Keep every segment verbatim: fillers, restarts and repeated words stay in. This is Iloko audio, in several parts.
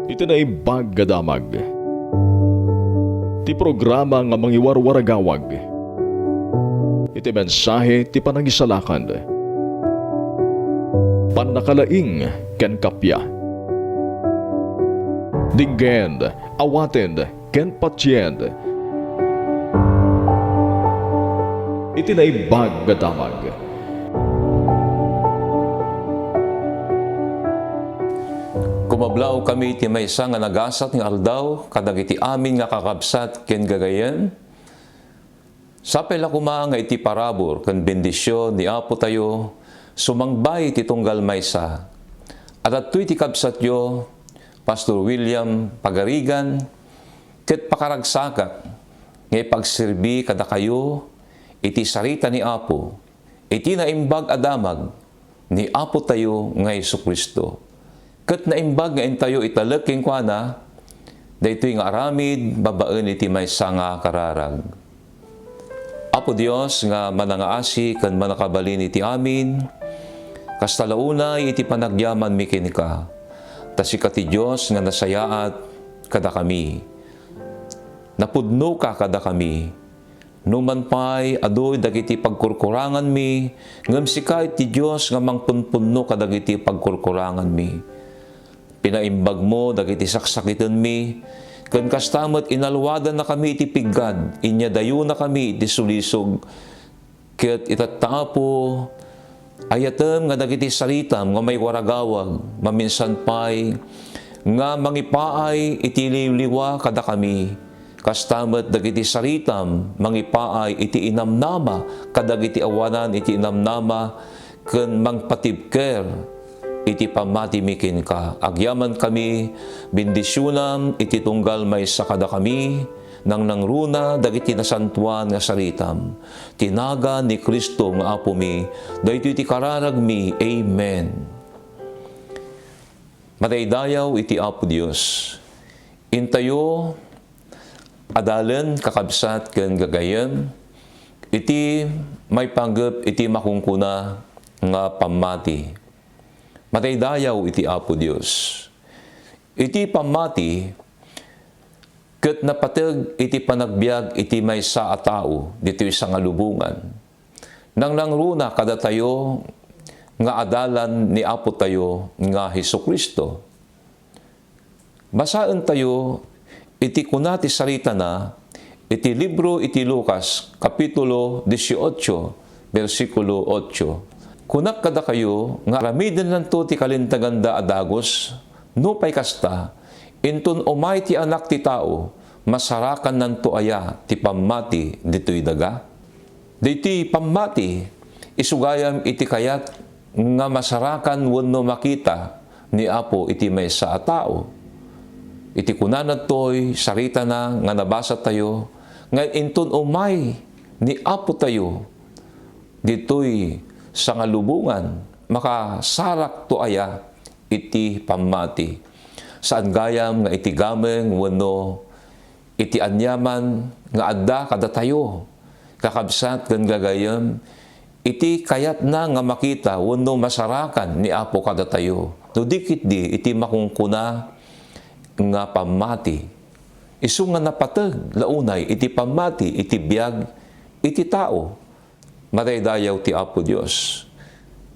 Iti Naimbag a Damag, ti programa nga mangiwarwaragawag iti mensahe ti panangisalakan, pannakalaing ken kappia. Dinggen, awaten, ken patien iti Naimbag a Damag. Kumablaw kami iti maysa nga nagasat nga aldaw kadagiti amin nga kakabsat ken gagayyem. Sapay la koma nga iti parabur ken bendision ni Apo tayo, sumangbay ti tunggal maysa. Adtoy ti kabsatyo, Pastor William Pagarigan, ket pakaragsakak nga ipagserbi kadakayo iti sarita ni Apo, iti Naimbag a Damag ni Apo tayo nga Jesu-Cristo. Ket naimbag nga intayo italek kenkuana daytoy nga aramid babaen iti maysa nga kararag. Apo Dios nga manangaasi ken mannakabalin iti amin, kasta la unay iti panagyamanmi kenka, ta sika ti Dios nga nasayaat kadakami. Napudnoka kadakami. Numan pay, aduy dagiti pagkurkuranganmi, ngem sika iti Dios nga mangpunpunno kadagiti pagkurkuranganmi. Pinaimbagmo dagiti saksakitenmi, ken kasta met inalwadannakami iti piggad, inyadayonakami iti sulisog. Ket itatta, Apo, ayatem nga dagiti saritam nga maiwaragawag, maminsan pay nga mangipaay iti liwliwa kadakami. Kasta met dagiti saritam mangipaay iti inamnama kadagiti awanan iti inamnama ken mangpatibker iti pammatimi kenka. Agyamankami, bendisionam iti tunggal maysa kadakami, nangnangruna dagiti nasantoan nga saritam. Ti nagan ni Cristo nga Apomi, daytoy ti kararagmi. Amen. Madaydayaw iti Apo Dios. Intayo, adalen, kakabsat, ken gagayyem, iti maipanggep iti makunkuna nga pammati. Madaydayaw iti Apo Dios. Iti pammati ket napateg iti panagbiag iti maysa a tao ditoy sangalubongan. Nangnangruna kadatayo nga adalan ni Apo tayo nga Jesu-Cristo. Basaentayo iti kuna ti saritana iti libro iti Lucas, Kapitulo dieciocho, bersikulo ocho. Kunak kadakayo nga aramidennanto ti kalintaganda a dagus. Nupay kasta, inton umay ti Anak ti Tao, masarakannanto aya ti pammati ditoy daga? Daytoy pammati, isu gayam iti kayat nga masarakan wenno makita ni Apo iti maysa a tao. Iti kunana ditoy saritana nga nabasatayo, nga inton umay ni Apo tayo ditoy sangalubongan, makasarakto aya iti pammati. Saan gayam nga iti gameng wenno iti aniaman nga adda kadatayo, kakabsat ken gagayyem, iti kayatna nga makita wenno masarakan ni Apo kadatayo, no di ketdi iti makunkuna nga pammati. Isu nga napateg la unay iti pammati iti biag iti tao. Madaydayaw ti Apo Dios.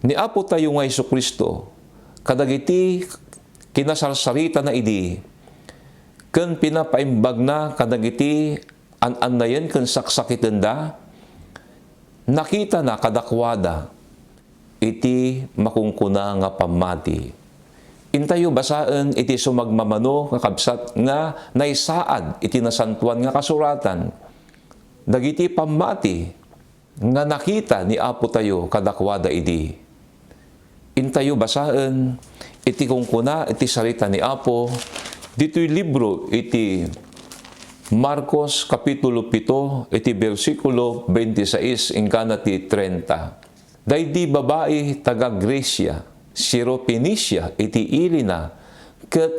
Ni Apo tayo nga Jesu-Cristo, kadagiti kinasarsaritana idi, ken pinapaimbagna kadagiti an-annayen ken saksakitenda, nakitana kadakuada iti makunkuna nga pammati. Intayo basaen iti sumagmamano nga kabsat nga naisaad iti Nasantoan nga Kasuratan. Dagiti pammati nga nakita ni Apo tayo kadakuada idi. Intayo basaen iti kunkuna iti sarita ni Apo ditoy libro iti Marcos Kapitulo pito iti bersikulo twenty-six inggana ti treinta. Daydi babai taga Grecia, Sirofenicia iti ilina, ket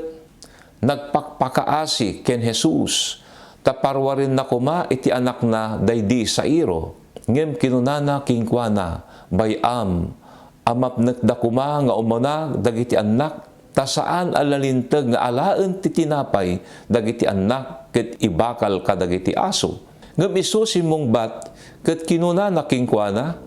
nagpakpakaasi ken Jesus, ta parwarenna koma iti anakna daydi Jairo. Ngem kinunana kenkuana, "Bay-am a mapnekda koma nga umuna dagiti annak Ta saan a nalinteg nga alaen ti tinapay dagiti annak ket ibakal kadagiti aso. Ngem isu simmungbat ket kinunana kenkuana,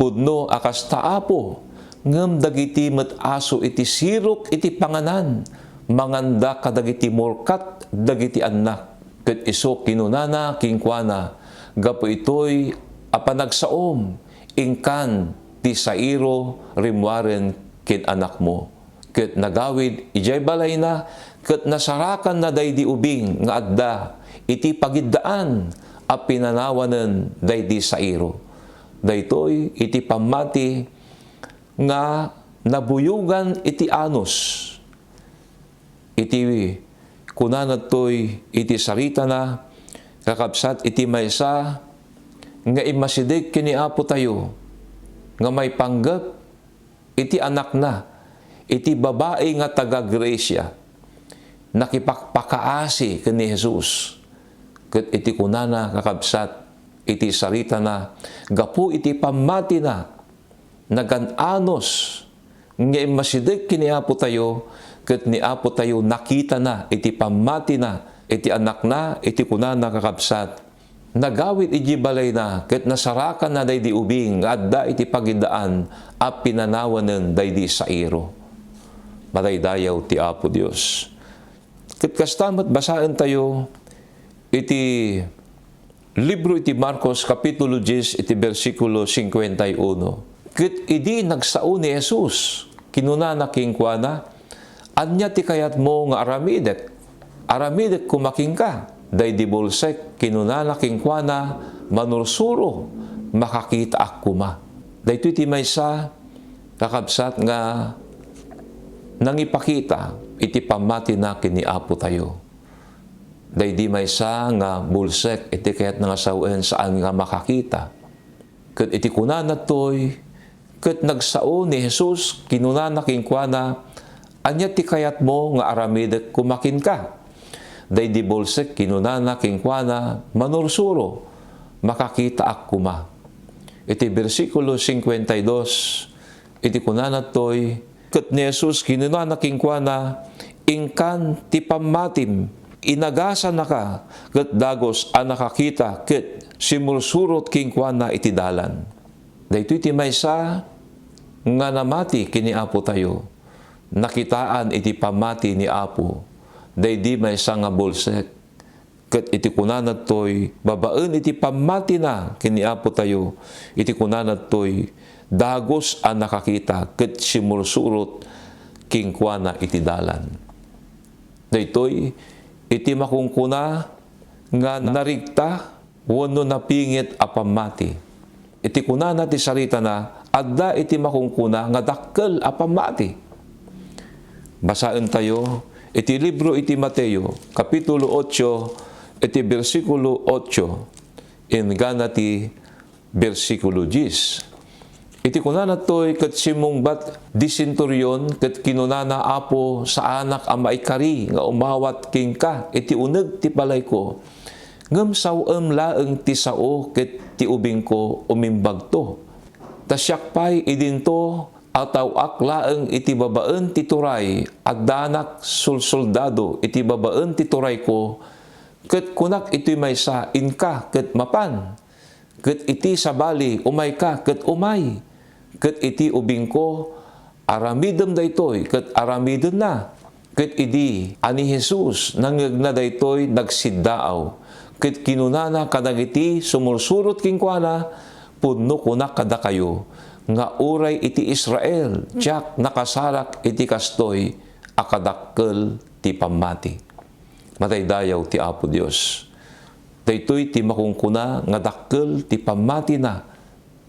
"Pudno a kasta, Apo, ngem dagiti met aso iti sirok iti panganan, manganda kadagiti murkat dagiti annak." Ket isu kinunana kenkuana, "Gapu itoy a panagsaom, inkan ti sairo rimmuaren ken anakmo." Ket nagawid idiay balayna, ket nasarakanna daydi ubing nga adda iti pagiddaan a pinanawanen daydi sairo. Daytoy iti pammati nga nabuyogan iti anus. Iti kunana daytoy iti saritana, kakabsat, iti maysa nga immasideg ken ni Apo tayo nga maipanggep iti anakna, iti babai nga taga-Grecia, nakipakpakaasi ken ni Jesus. Ket iti kunana, kakabsat, iti saritana, gapu iti pammatina, nagan-anus nga immasideg ken ni Apo tayo, ket ni Apo tayo nakitana iti pammatina iti anakna, iti kunana, kakabsat, nagawid idiay balayna ket nasarakanna daydi ubing nga adda iti pagiddaan a pinanawanen daydi sairo. Madaydayaw ti Apo Dios. Ket kasta met basaentayo iti libro iti Marcos, Kapitulo dies, iti bersikulo singkuenta y uno. Ket idi nagsao ni Jesus, kinunana kenkuana, "Ania ti kayatmo nga aramidek? Aramidek koma kenka." Daydi bulsek, kinunana kenkuana, "Manursuro, makakitaak koma." Daytoy ti maysa, kakabsat, nga nangipakita iti pammatina ken ni Apo tayo. Daydi maysa nga bulsek iti kayatna nga sawen, saan nga makakita. Ket iti kunana daytoy, ket nagsao ni Jesus, kinunana kenkuana, "Ania ti kayatmo nga aramidek koma kenka?" Daydi bulsek, kinunana kenkuana, "Manursuro, makakitaak koma." Iti bersikulo singkuenta y dos, iti kunana daytoy, ket ni Jesus kinunana kenkuana, "Inkan ti pammatim, inagasanaka, ket dagus a nakakita ket simmursurot kenkuana iti dalan." Daytoy ti maysa nga namati ken ni Apo tayo. Nakitaan iti pammati ni Apo daydi maysa nga bulsek. Ket iti kunana daytoy, babaen iti pammatina ken ni Apo tayo, iti kunana daytoy, dagus a nakakita ket simmursurot kenkuana iti dalan. Daytoy iti makunkuna nga narigta wenno napingit a pammati. Iti kunana ti saritana, adda iti makunkuna nga dakkel a pammati. Basaentayo iti libro iti Mateo, Kapitulo ocho, iti bersikulo ocho, inggana ti bersikulo dies. Iti kunana daytoy, ket simmungbat di senturion ket kinunana, "Apo, saanak a maikari nga umawat kenka iti uneg ti balayko, ngem saoem laeng ti sao ket ti ubingko umimbagto. Ta siak pay idinto a taw-ak laeng iti babaen ti turay, addanak solsoldado iti babaen ti turayko, ket kunak iti maysa, 'Inka ket mapan.' Ket iti sabali, 'Umayka,' ket umay. Ket iti ubingko, 'Aramidem daytoy,' ket aramidenna." Ket idi a ni Jesus nangngegna daytoy, nagsiddaaw, ket kinunana kadagiti sumursurot kenkuana, "Pudno kunak kadakayo nga uray iti Israel diak nakasarak iti kastoy a kadakkel ti pammati." Madaydayaw ti Apo Dios. Daytoy ti makunkuna nga dakkel ti pammatina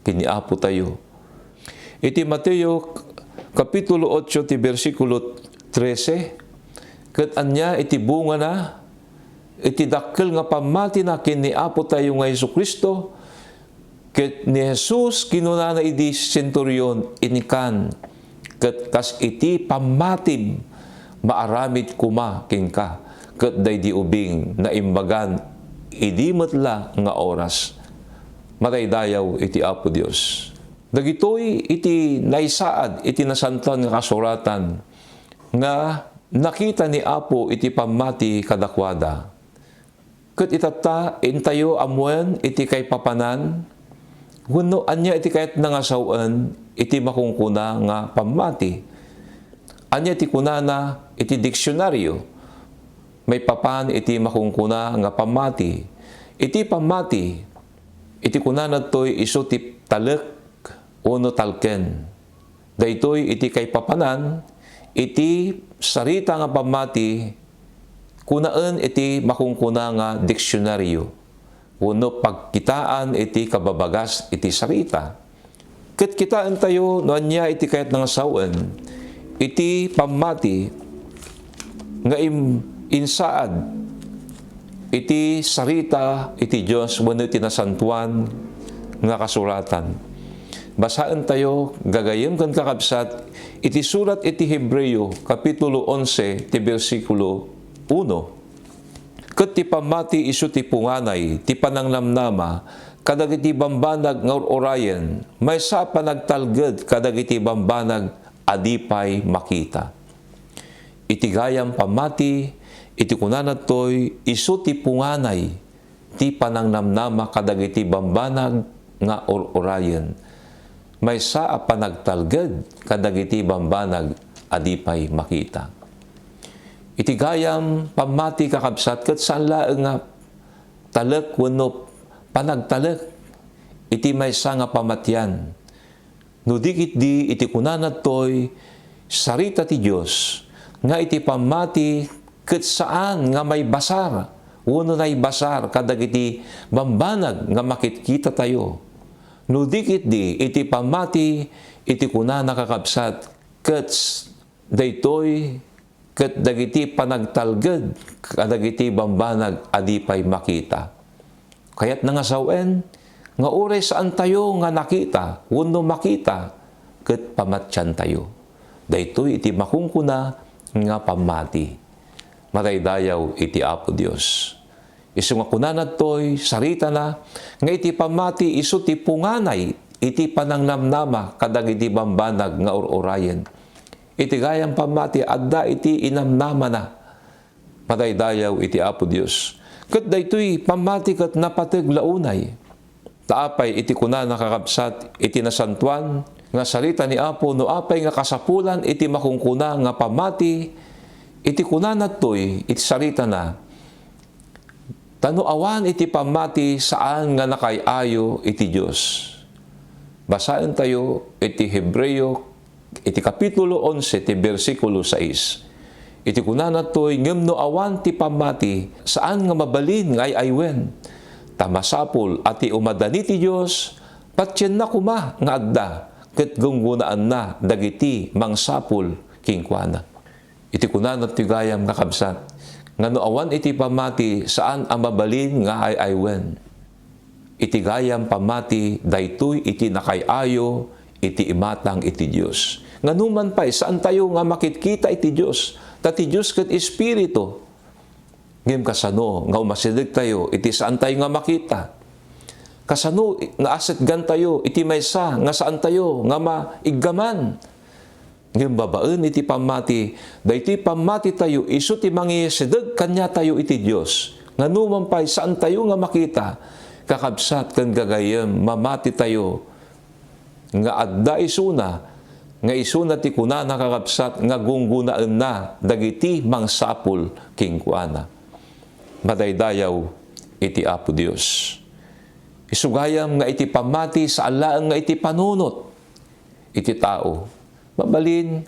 ken ni Apo tayo. Iti Mateo, Kapitulo ocho, ti bersikulo trese, ket ania iti bungana iti dakkel nga pammatina ken ni Apo tayo nga Jesu-Cristo? Ket ni Jesus kinunana idi senturion, "Inkan, ket kas iti pammatim, maaramid koma kenka." Ket daydi ubing naimbagan idi met la nga oras. Madaydayaw iti Apo Dios. Dagitoy iti naisaad iti Nasantoan nga Kasuratan. nga nakita ni Apo iti pammati kadakuada. Ket itatta, intayo ammoen iti kaipapanan, wenno ania iti kayatna nga sawen iti makunkuna nga pammati? Ania ti kunana iti diksionario maipapan iti makunkuna nga pammati? Iti pammati, iti kunana toy isu ti talek wenno talken. Daytoy iti kaipapanan, iti sarita nga pammati, kunaen iti makunkuna nga diksionario, wenno pagkitaan iti kababagas iti sarita. Ket kitaentayo no ania iti kayatna nga sawen iti pammati nga im-, insaad iti sarita iti Dios wenno iti Nasantoan nga Kasuratan. Basaentayo, gagayyem ken kakabsat, iti surat iti Hebreo, Kapitulo onse, ti bersikulo uno. Ket ti pammati isu ti punganay ti panangnamnama kadagiti bambanag nga ur-urayen, maysa a panagtalged kadagiti bambanag a di pay makita. Iti gayam pammati, iti kunana toy, isu ti punganay ti panangnamnama kadagiti bambanag nga ur-urayen, maysa a panagtalged kadagiti bambanag a di pay makita. Iti gayam pammati, kakabsat, ket saan laeng nga talek wenno panagtalek iti maysa nga pamatian. No di ketdi iti kunana toy, sarita ti Dios, nga iti pammati ket saan nga maibasar wenno naibasar kadagiti bambanag nga makitkitatayo. No di ketdi iti pammati iti kunana, kakabsat, ket s-, daytoy ket dagiti panagtalged kadagiti bambanag a di pay makita. Kayatna nga sawen nga uray saantayo nga nakita wenno makita, ket pamatiantayo. Daytoy iti makunkuna nga pammati. Madaydayaw iti Apo Dios. Isu nga kunana toy saritana nga iti pammati isu ti punganay iti panangnamnama kadagiti bambanag nga ur-urayen. Iti gayam pammati, adda iti inamnamana. Madaydayaw iti Apo Dios. Ket daytoy pammati ket napateg la unay. Ta apay iti kunana, kakabsat, iti nasantoan nga sarita ni Apo, no apay nga kasapulan iti makunkuna nga pammati, iti kunana toy iti saritana, ta no awan iti pammati, saan nga nakaay-ayo iti Dios. Basaentayo iti Hebreo, iti Kapitulo onse, ti bersikulo sais. Iti kunana toy, ngem no awan ti pammati, saan nga mabalin nga ay-aywen. Ta masapul a ti umadani ti Dios, patienna koma nga adda, ket gunggonaanna dagiti mangsapul kenkuana. Iti kunana ti gayam, kakabsat, nga no awan iti pammati, saan a mabalin nga ay-aywen. Iti gayam pammati, daytoy iti nakaay-ayo iti imatang iti Dios. Nganoman pay, saantayo nga makitkita iti Dios, ta ti Dios ket Espiritu. Ngem kasano nga umasidegtayo iti saantayo nga makita? Kasano nga asetgantayo iti maysa nga saantayo nga maiggaman? Ngem babaen iti pammati, daytoy pammatitayo isu ti mangisideg kaniatayo iti Dios. Nganoman pay, saantayo nga makita, kakabsat ken gagayyem, mamatitayo nga adda isuna, nga isuna ti kunana, kakabsat, nga gunggonaenna dagiti mangsapul kenkuana. Madaydayaw iti Apo Dios. Isu gayam nga iti pammati, saan laeng nga iti panunot iti tao. Mabalin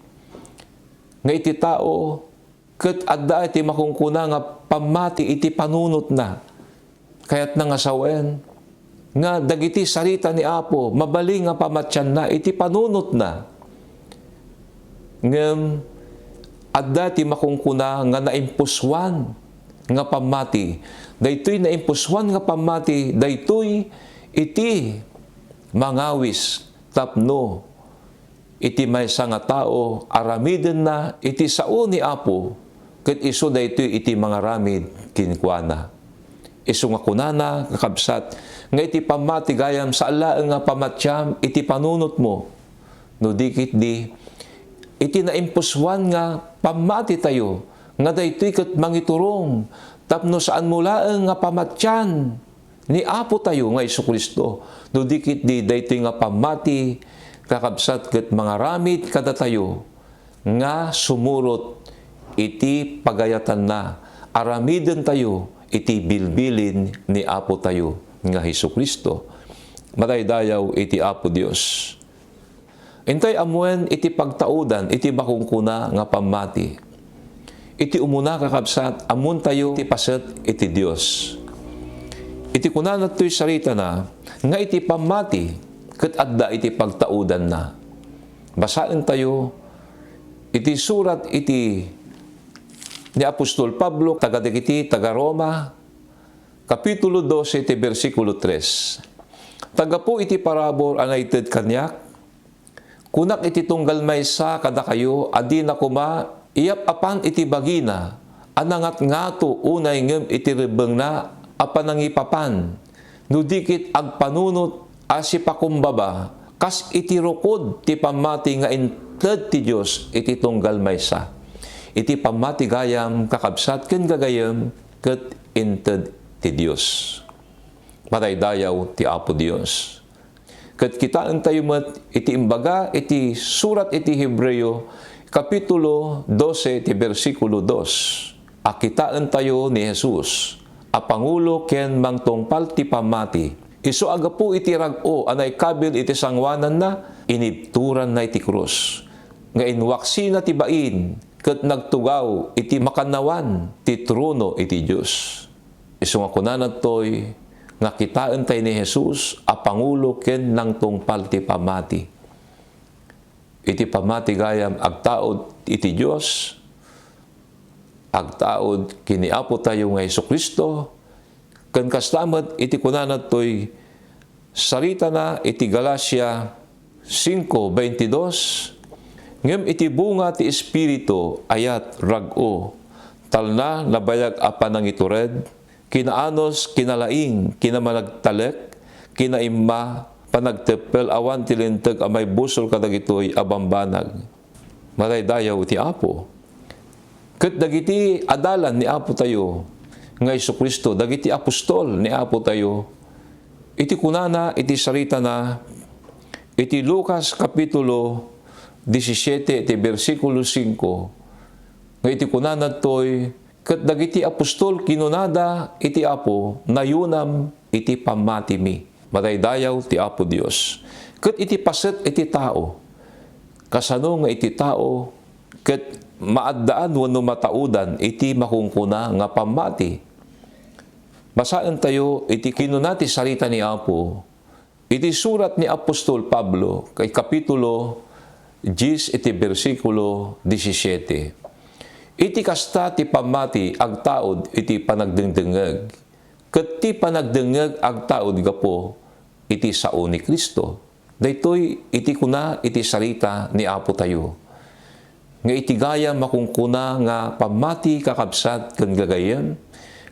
nga iti tao ket adda iti makunkuna nga pammati iti panunotna. Kayatna nga sawen nga dagiti sarita ni Apo, mabalin nga pamatianna iti panunotna. Ngem adda ti makunkuna nga naimpusuan nga pammati. Daytoy naimpusuan nga pammati, daytoy iti mangawis tapno iti maysa nga tao, aramidenna iti sao ni Apo, ket isu daytoy iti mangaramid kenkuana. Isu nga kunana, kakabsat, nga iti pammati gayam, saan laeng nga pamatiam iti panunotmo, no di ketdi iti naimpusuan nga pammatitayo, nga daytoy ket mangiturong tapno saanmo laeng nga pamatian ni Apotayo nga Jesu-Cristo, no di ketdi daytoy nga pammati, kakabsat, ket mangaramid kadatayo nga sumurot iti pagayatanna, aramidentayo iti bilbilin ni Apotayo nga Jesu-Cristo. Madaydayaw iti Apo Dios. Intay ammoen iti pagtaudan iti makunkuna nga pammati. Iti umuna, kakabsat, ammontayo ti paset iti Dios. Iti kunana toy saritana nga iti pammati ket adda iti pagtaudanna. Basaentayo iti surat iti ni apostol Pablo kadagiti taga-Roma, Kapitulo dose, ti bersikulo tres. Ta gapu iti parabur a naited kaniak, kunak iti tunggal maysa kadakayo a dina koma iyap-apan iti bagina a nangatngato unay ngem iti rebbengna a panangipapan, no di ket agpanunot a sipakumbaba kas iti rukod ti pammati nga inted ti Dios iti tunggal maysa. Iti pammati gayam, kakabsat ken gagayem, ket inted ti Dios. Madaydayaw ti Apo Dios. Ket kitaentayo met iti imbaga iti surat iti Hebreo, Kapitulo dose, ti bersikulo dos, a kitaentayo ni Jesus a pangulo ken mangtungpal ti pammati. Isu a gapu iti rag-o a naikabil iti sangoananna, inibturanna iti krus, nga inwaksina ti bain ket nagtugaw iti makannawan ti trono iti Dios. Isu nga kunana toy nga kitaentayo ni Jesus a pangulo ken nangtungpal ti pammati. Iti pammati gayam, agtaud iti Dios, agtaud ken ni Apotayo nga Jesu-Cristo, ken kasta met iti kunana toy saritana iti Galacia cinco veintidós, ngem iti bunga ti Espiritu, ayat, rag-o, talna, nabayag a panangitured, kinaanus, kinalaing, kinamanagtalek, kinaimma, panagteppel, awan ti linteg a maibusor kadagitoy a bambanag. Madaydayaw ti Apo. Ket dagiti adalan ni Apotayo nga Jesu-Cristo, dagiti apostol ni Apotayo, iti kunana iti saritana iti Lucas Kapitulo disisiete, iti bersikulo singko, nga iti kunana toy, ket dagiti apostol kinunada iti Apo, "Nayunam iti pammatimi." Madaydayaw ti Apo Dios. Ket iti paset iti tao, kasano nga iti tao ket maaddaan wenno mataudan iti makunkuna nga pammati? Basaentayo iti kinuna ti sarita ni Apo iti surat ni apostol Pablo, kay Kapitulo dies iti bersikulo disisiete. Iti kasta ti pammati agtaud iti panagdengdengngeg, ket ti panagdengngeg agtaud gapu iti sao ni Cristo. Daytoy iti kuna iti sarita ni Apotayo, nga iti gayam makunkuna nga pammati, kakabsat ken gagayyem,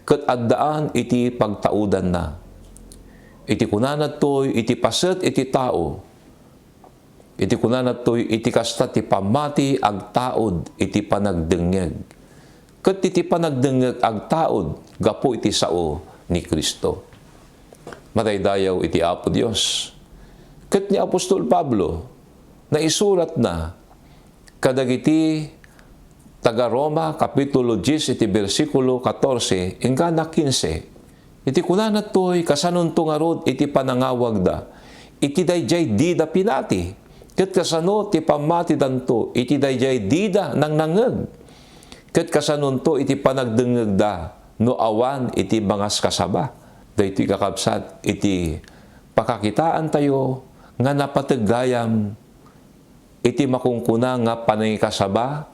ket addaan iti pagtaudanna. Iti kunana toy iti paset iti tao, iti kunana toy iti kasta ti pammati agtaud iti panagdengngeg, ket iti panagdengngeg agtaud gapu iti sao ni Cristo. Madaydayaw iti Apo Dios. Ket ni apostol Pablo, naisuratna kadagiti taga-Roma, Kapitulo dies, iti bersikulo katorse inggana kinse. Iti kunana toy, kasanonto ngarud iti panangawagda iti daydiay dida pinati, ket kasano ti pammatidanto iti daydiay dida nangnangngeg? Ket kasanonto iti panagdengngegda no awan iti mangaskasaba? Daytoy, kakabsat, iti pakakitaantayo nga napateg gayam iti makunkuna nga panangikasaba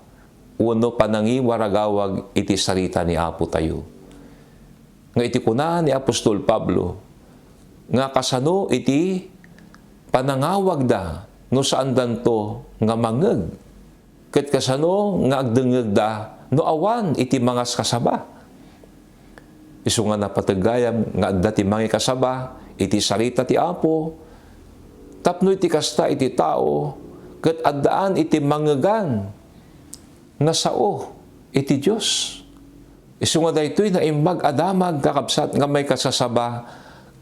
wenno panangiwaragawag iti sarita ni Apotayo. Nga iti kuna ni apostol Pablo, nga kasano iti panangawagda no saandanto nga mangngeg? Ket kasano nga agdengngegda no awan iti mangaskasaba? Isu nga napateg gayam nga adda ti mangikasaba iti sarita ti Apo, tapno iti kasta iti tao ket addaan iti mangngegan nga sao iti Dios. Isu nga daytoy naimbag a damag, kakabsat, nga maikaskasaba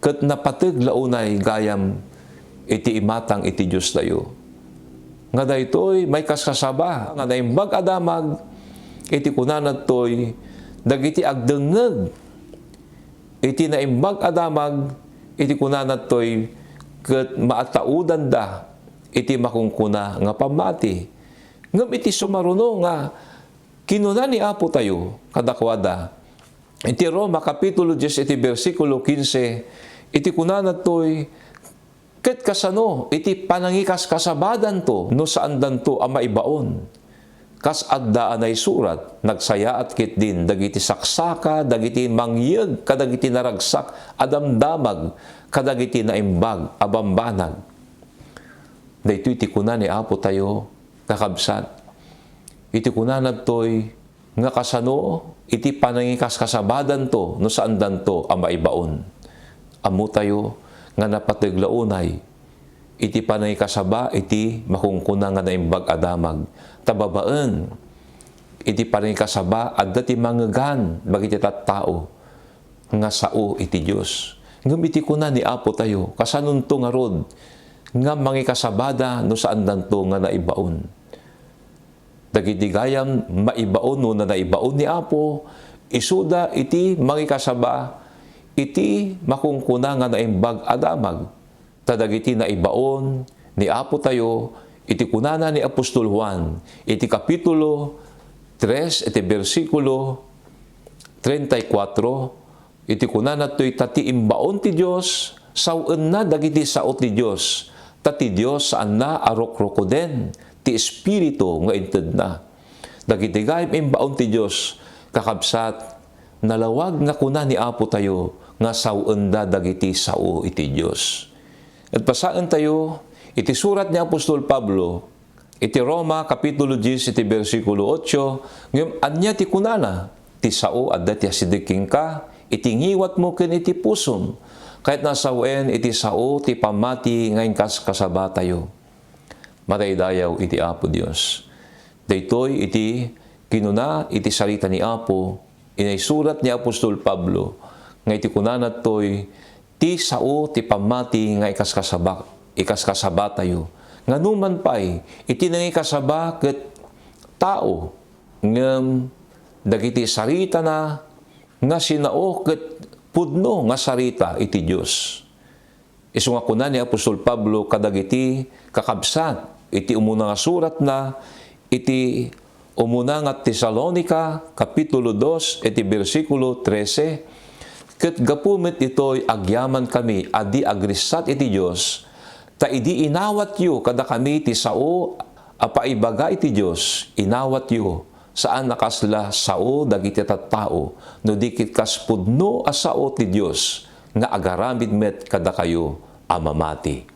ket napateg la unay gayam iti imatang iti Diostayo. Nga daytoy maikaskasaba nga naimbag a damag iti kunana daytoy dagiti agdengngeg iti naimbag a damag iti kunana daytoy ket maataudanda iti makunkuna nga pammati. Ngem iti sumaruno nga kinuna ni Apo tayo kadakuada, iti Roma Kapitulo dies iti bersikulo kinse, iti kunana daytoy, ket kasano iti panangikaskasabadanto no saandanto a maibaon? Kas adda a naisurat, nagsayaat ketdin dagiti saksaka, dagiti mangyeg kadagiti naragsak a damdamag, kadagiti naimbag a bambanag. Daytoy ti kuna ni Apo tayo, kakabsat. Iti kunana daytoy nga kasano iti panangikaskasabadanto no saandanto a maibaon. Ammotayo nga napateg la unay iti panangikasaba iti makunkuna nga naimbag a damag. Ta babaen iti panangikasaba, adda ti mangngegan dagiti tattao nga sao iti Dios. Ngem iti kuna ni Apo tayo, kasanonto ngarud nga mangikasabada no saandanto nga naibaon? Dagiti gayam maibaon wenno naibaon ni Apo, isuda iti mangikasaba iti makunkuna nga naimbag a damag. Ta dagiti naibaon ni Apo tayo iti kunana ni apostol Juan iti Kapitulo tres, iti bersikulo treinta y cuatro, iti kunana daytoy, ta ti imbaon ti Dios, sawenna dagiti sao ti Dios, ta ti Dios saanna a rukrukoden ti Espiritu nga intedna. Dagiti gayam imbaon ti Dios, kakabsat, nalawag nga kuna ni Apo tayo nga sawenna dagiti sao iti Dios. Ket basaentayo iti surat ni apostol Pablo iti Roma, Kapitulo dies, iti bersikulo otso, ngem ania ti kunana? Ti sao adda ti asideg kenka, iti ngiwatmo ken iti pusom. Kayatna a sawen iti sao ti pammati nga inkaskasabatayo. Madaydayaw iti Apo Dios. Daytoy iti kinuna iti sarita ni Apo, inaisurat ni apostol Pablo, nga iti kunana daytoy, ti sao ti pammati nga ikaskasaba-, ikaskasabatayo. Nga numan pay, iti nangikasaba ket tao, ngem dagiti saritana nga sinao ket pudno nga sarita iti Dios. Isu nga kuna ni apostol Pablo kadagiti kakabsat iti umuna nga suratna iti umuna nga Tesalonica, Kapitulo dos, iti bersikulo trese, "Ket gapu met itoy agyamankami a di agrissat iti Dios, ta idi inawatyo kadakami ti sao a paibaga iti Dios, inawatyo saan a kasla sao dagiti tattao, no di ket kas pudno a sao ti Dios nga agaramid met kadakayo a mamati."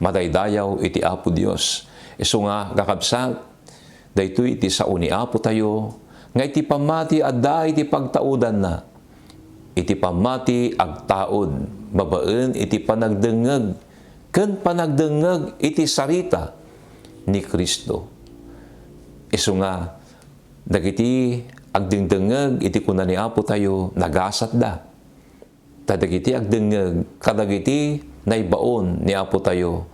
Madaydayaw iti Apo Dios. Isu nga, kakabsat, daytoy iti sao ni Apo tayo, nga iti pammati adda iti pagtaudanna. Iti pammati agtaud babaen iti panagdengngeg ken panagdengngeg iti sarita ni Cristo. Isu nga, dagiti agdengdengngeg iti kuna ni Apo tayo, nagasatda. Ta dagiti agdengngeg kadagiti naibaon ni Apo tayo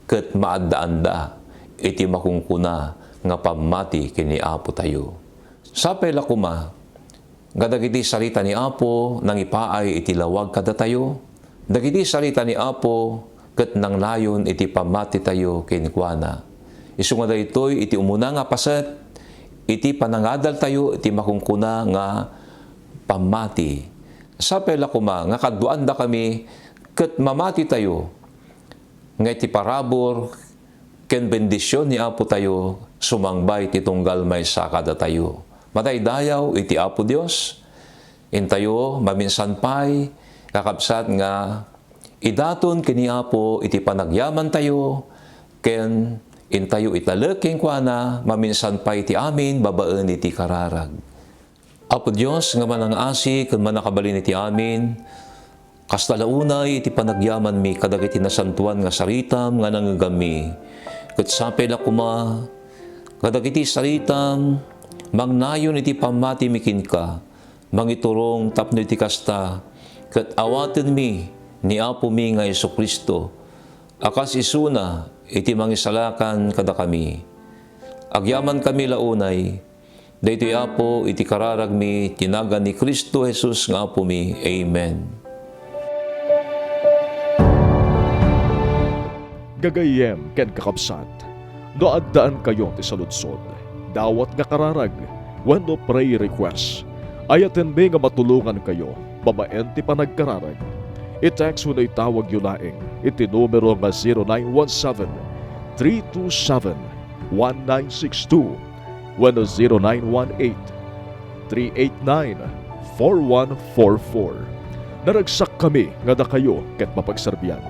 ket maaddaanda iti makunkuna nga pammati ken ni Apo tayo. Sapay la koma nga dagiti sarita ni Apo nangipaay iti lawag kadatayo. Dagiti sarita ni Apo ket nangnayon iti pammatitayo kenkuana. Isu nga daytoy iti umuna nga paset iti panangadaltayo iti makunkuna nga pammati. Sapay la koma nga kaduaandakami ket mamatitayo nga iti parabur ken bendision ni Apo tayo sumangbay ti tunggal maysa kadatayo. Madaydayaw iti Apo Dios. Intayo maminsan pay, kakabsat, nga idaton ken ni Apo iti panagyamantayo, ken intayo italek kenkuana maminsan pay ti amin babaen iti kararag. Apo Dios nga manang-asi ken mannakabalin iti amin, kasta la unay iti panagyamanmi kadagiti nasantoan nga saritam nga nangngegammi. Ket sapay la koma nga dagiti saritam Mangnayon iti pammatimi kenka, mangiturong tapno iti kasta, ket awatenmi ni Apomi nga Jesu-Cristo, a kas isuna iti mangisalakan kadakami. Agyamankami la unay, daytoy Apo iti kararagmi ti nagan ni Cristo Jesus nga Apomi. Amen. Gagayyem ken kakabsat, no addaankayo ti saludsod, dawat nga kararag, wenno prayer request, ayatenmi nga matulongankayo babaen ti panagkararag. I-text wenno itawagyo laeng iti numero nga zero nine one seven, three two seven, one nine six two wenno zero nine one eight, three eight nine, four one four four. Naragsakkami nga dakayo ket mapagserbian.